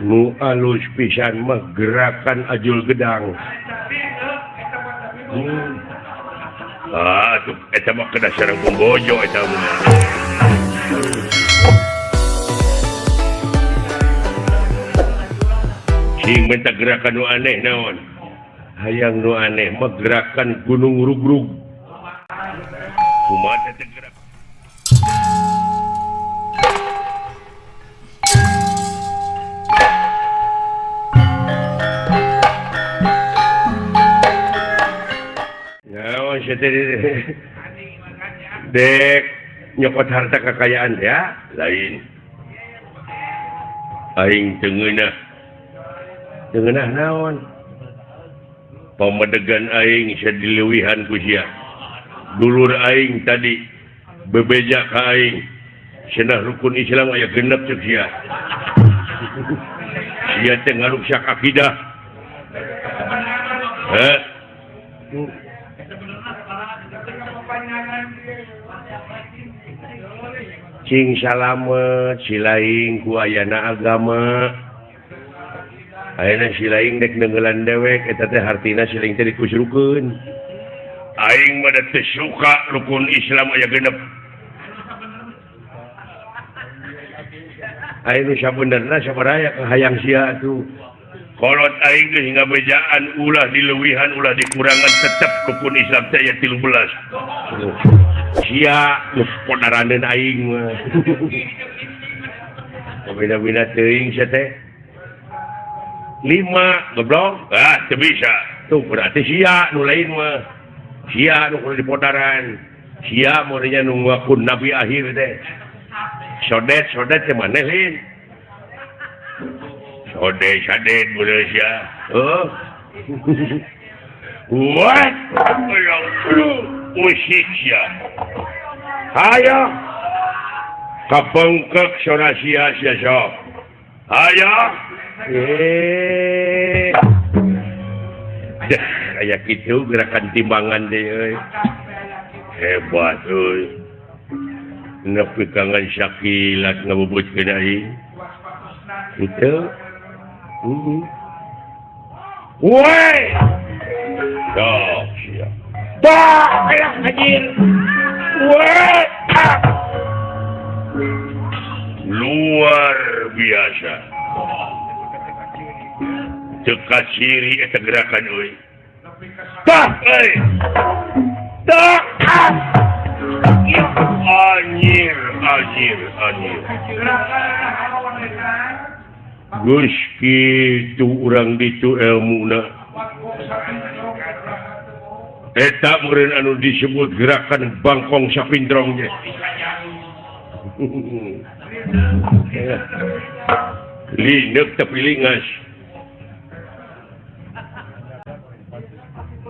Nu alus pisan mah gerakan ajul gedang. Ah, tuh eta mah kena sareng pembojo eta mah. Cing minta gerakan nu aneh naon? Hayang nu aneh mah gerakan gunung rugrug. Kumaha teh gerak? Naon sia teh dek nyokot harta kekayaan ya lain. Aing teu ngeunah. Teu ngeunah naon? Pamedegan aing sia dileuwihan ku sia. Dulur aing tadi bebeja ka aing. Cenah rukun Islam aya genep ceuk sia. Sia teh ngaruksak akidah. Heh. Cing salamet silaing ku ayana agama. Ayeuna silaing dek neungeulan dewek eta teh hartina silaing teh dikusrukeun. Aing mah da teu suka rukun Islam aya genep. Aing nu sabenerna sabaraha kahayang sia atuh. Kolot aing geus ngabejaan ulah dileuwihan ulah dikurangan tetep rukun Islam teh aya 13. Sia nu podaraneun aing mah. Beda-beda teuing sia teh. 5 goblok. Ah, teu bisa. Tuh berarti sia nu lain mah. Sia nu kudu dipodaran. Sia meureunnya nu ngaku nabi akhir teh. Sodet sodet teh maneh lain. Sodet sadet bener sia. Heuh. What? Usik sia. Hayo. Kapengkek sora sia sia sok. Hayo. Dah aya kitu gerakan timbangan teh euy. Hebat euy. Nepi kangan sakilat ngabubutkeun aing. Kitu. Woi. Sok sia. Bah, alah anjir. Woi. Ah. Luar biasa. Teu kaciri eta gerakan euy. Tah euy. Tah. Ah. Anjir, anjir, anjir. Geus kitu urang ditu elmuna. Eta meureun anu disebut gerakan bangkong sapindrong ge. Lineuk tapi lingas.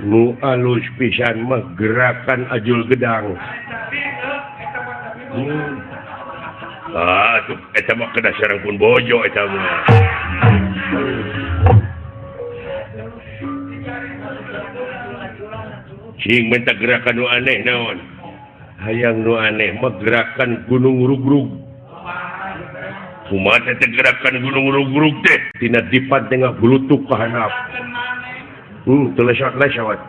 Nu alus pisan mah gerakan ajul gedang. Ah, tuh eta mah kena sareng pun bojo eta mah. Cing minta gerakan nu aneh naon? Hayang nu aneh mah gerakan gunung rugrug. Kumaha teh gerakan gunung rugrug teh? Tina dipat tengah bulutuk ka handap. Teu lesot-lesot.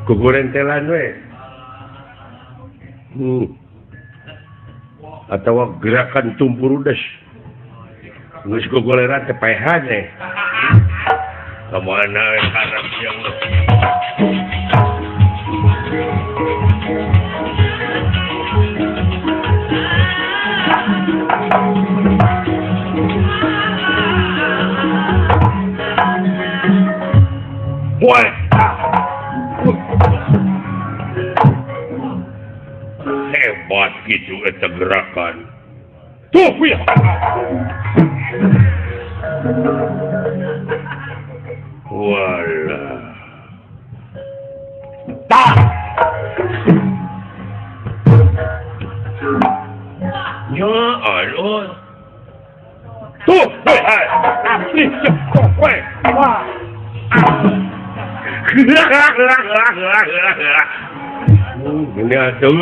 Kugurentelan we. Atawa gerakan tumpurudes. Geus gogoleran teh paehan teh. Ka mana we karep yang Wah. Hebat gitu eta gerakan. Tuh ya. Walah. Tah. Ya Allah. Tuh, hei, hei. Asli, weh. Wah. Ini atuh.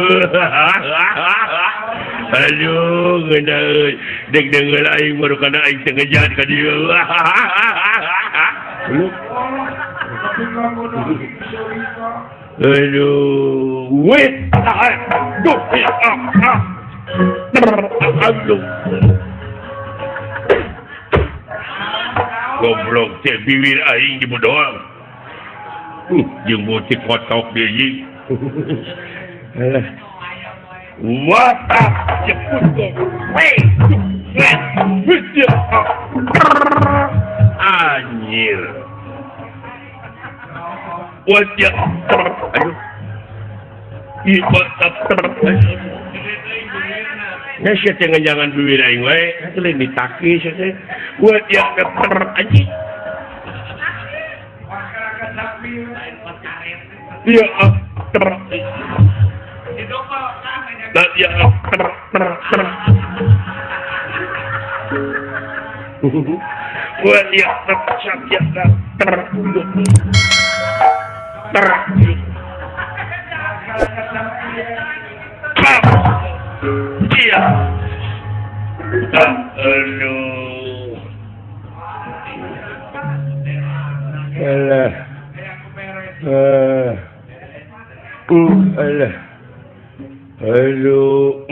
Aduh, geuna euy. Deg deungeul aing baru kana aing teu ngejahat ka dieu. Aduh, wait. Aduh, aduh. Goblok teh bibir aing dibodoang. Jeung butik kotok deui. Alah. What anjir. Wajah. Aduh. Nah, sia teh nganjangan bibir aing wae, atuh lain ditaki sia teh. Wajah anjing. Iya, ya. Iya. Aduh. Alah. Alah. Aduh.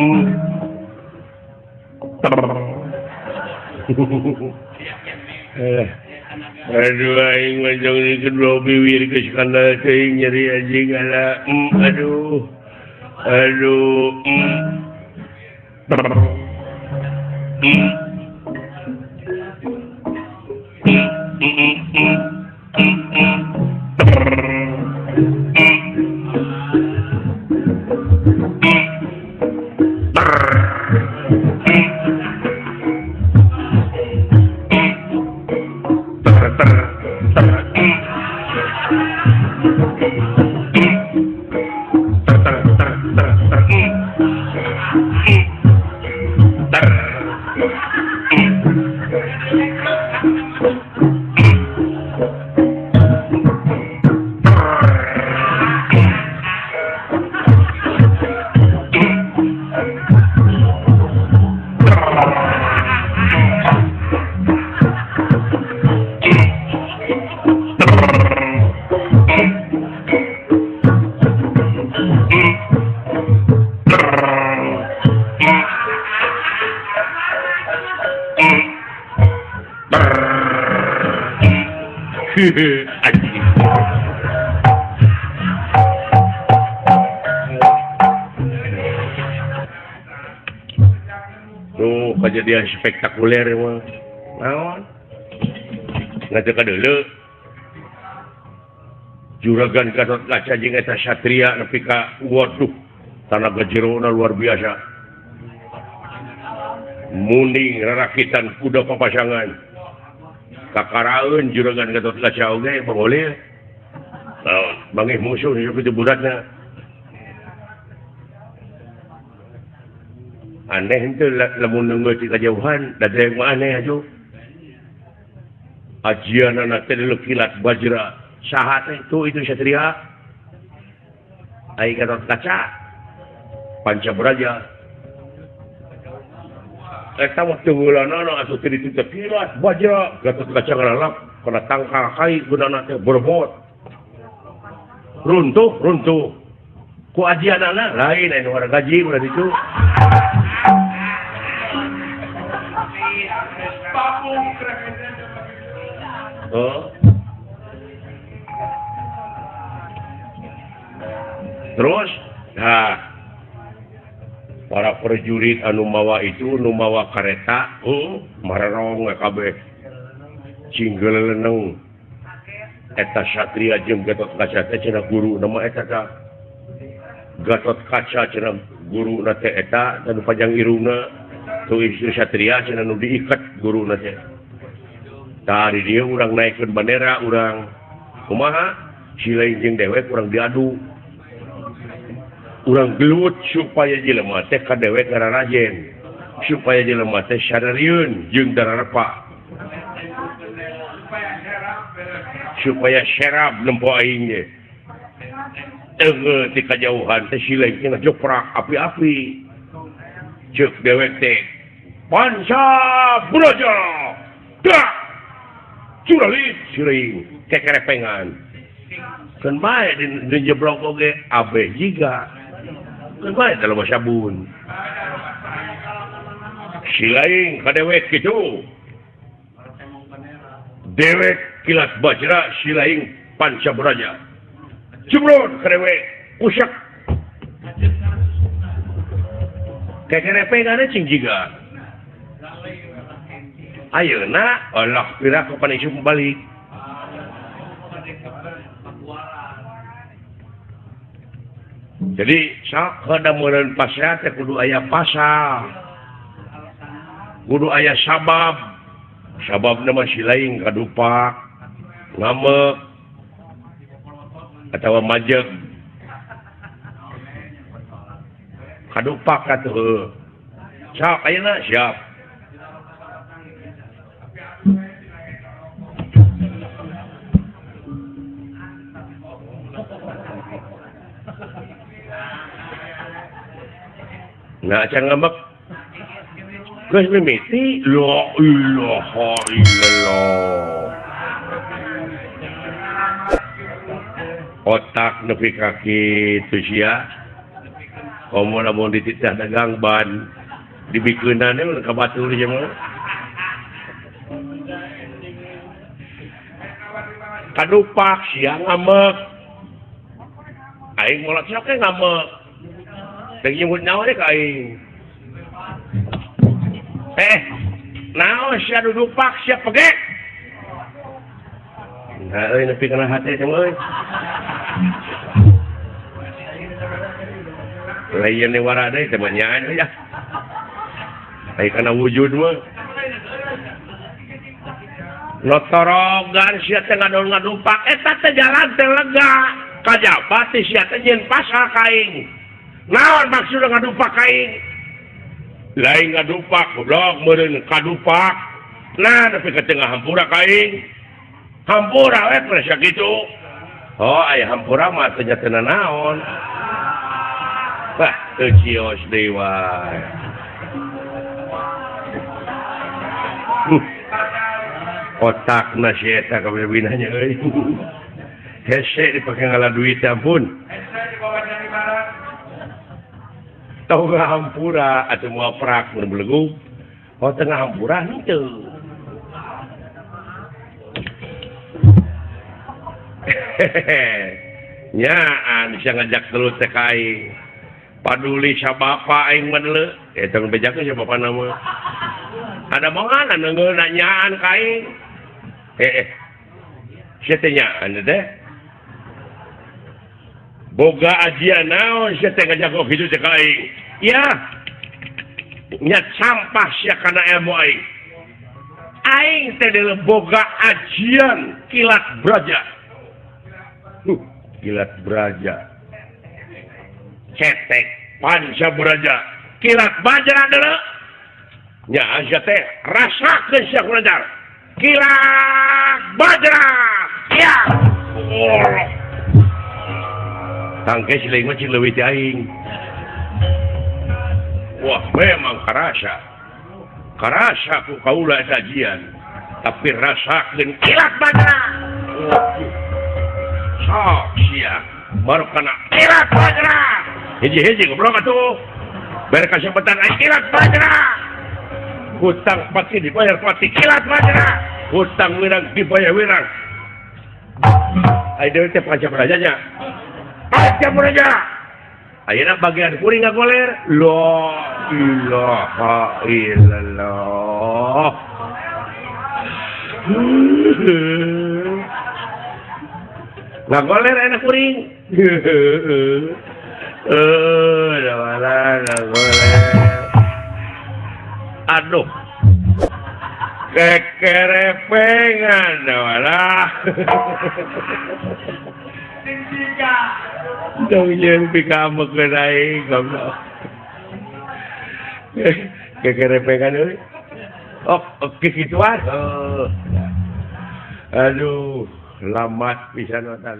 Aduh aing mah jong kedua bibir geus kandal teuing nyeri anjing ala. Aduh. Aduh. Tuh kejadian spektakuler mah. Naon? Ngaceu ka deuleu. Juragan Gatot Kaca jeung eta satria nepi ka waduh, tanaga jerona luar biasa. Munding rarakitan kuda papasangan. Kakaraeun Juragan Gatot Kaca oge pangoleh. Naon? Bangih musuh kitu budatna. Aneh itu lamun nunggu di kejauhan da yang aneh aja ajian anak teh kilat bajra saha teh itu satria ai Gatot Kaca Panca Braja eta mah teu heulanana atuh teu ditu kilat bajra Gatot Kaca ngalalap kana tangkal kai gunana teh berbot runtuh runtuh ku ajianana lain anu gaji ulah ditu. Oh. Terus, nah, para prajurit anu mawa itu, anu mawa kareta, mararong kabeh, cinggeleneng, eta satria jeung Gatot Kaca teh cenah guru nama eta tah. Gatot Kaca cenah guru na teh eta, anu panjang irungna, tuh istri satria cenah nu diikat guru na teh. Tadi dia urang naikkeun bendera urang kumaha si lain jeung dewek urang diadu urang gelut supaya jelema teh ka dewek ngararajen supaya jelema teh sararieun jeung dararepa supaya serab nempo aing ge teu ti kajauhan teh si lain teh ngajoprak api-api Cek dewek teh panca braja dak curalit siring kekerepengan keun bae dijeblok oge abeh jiga keun bae dalam sabun silaing ka dewek kitu dewek kilat bajra silaing panca braja jeblok ka dewek kusak kekerepengan cing jiga ayeuna Allah pira kapan isuk balik. Jadi sakada meureun pasea teh kudu aya pasal. Kudu aya sabab. Sababna mah si lain kadupak, ngamek atawa majeg. Kadupak atuh. Sok ayeuna siap. Nah, acan ngambek. Geus mimiti la ilaha illallah. Otak nepi ka kitu sia. Komo lamun dititah dagang ban dibikeunana we ka batur sia mah. Kadupak sia ngambek. Aing molat sok ngambek. Dek nyebut nyawa deh ka aing. Naon sia dudupak sia pegek. Nah euy nepi kana hate teh euy. Lain deui wara deui teh mah nyaan euy ah. Ai kana wujud mah. Notorogan sia teh ngadon ngadupak eta teh jalan teh lega. Kajaba teh sia teh nyieun pasal ka aing. Naon maksudna ngadupak aing? Lain ngadupak goblok meureun kadupak. Nah nepi ka tengah hampura ka aing. Hampura we presa kitu. Oh aya hampura mah teh nya teu naon. Bah teu cios deui wae. Otakna si eta kabeh-binanya euy. Hese dipake ngala duit ampun. Tengah hampura atau mau prak berbelegu. Oh tengah hampura henteu. Nyaan bisa ngajak gelut teh ka aing. Paduli sabapa aing mah deuleu. Eta bejakeun si bapana mah. Ada mongan neungeul nanyaan ka aing. Sia teh nyaan teh. Boga ajian naon sia teh ngajak kitu teh ka aing. Ya. Nya sampah sia kana ilmu aing. Aing teh deuleu boga ajian kilat braja. Kilat braja. Cetek panca braja. Kilat bajra deuleu. Nya sia teh rasakeun sia ku lancar. Kilat bajra. Ya. Oh. Tangke si lain mah cing leuwih ti aing. Wah, memang karasa. Karasa ku kaula eta ajian. Tapi rasakeun kilat bajra. Sok sia, baru kana kilat bajra. Hiji-hiji goblok atuh. Bere kasempetan aing kilat bajra. Hutang pati dibayar pati kilat bajra. Hutang wirang dibayar wirang. Ai deui teh panca brajanya. Panca braja. Ayeuna bagian kuring ngagoler. La ilaha illallah. Ngagoler enak kuring. Ngagoler. Aduh. Kekerepengan walah. Dong jeung pikamekeun aing goblok. Kekerepengan euy. Oh, kikituan. Aduh, lamat pisan otak.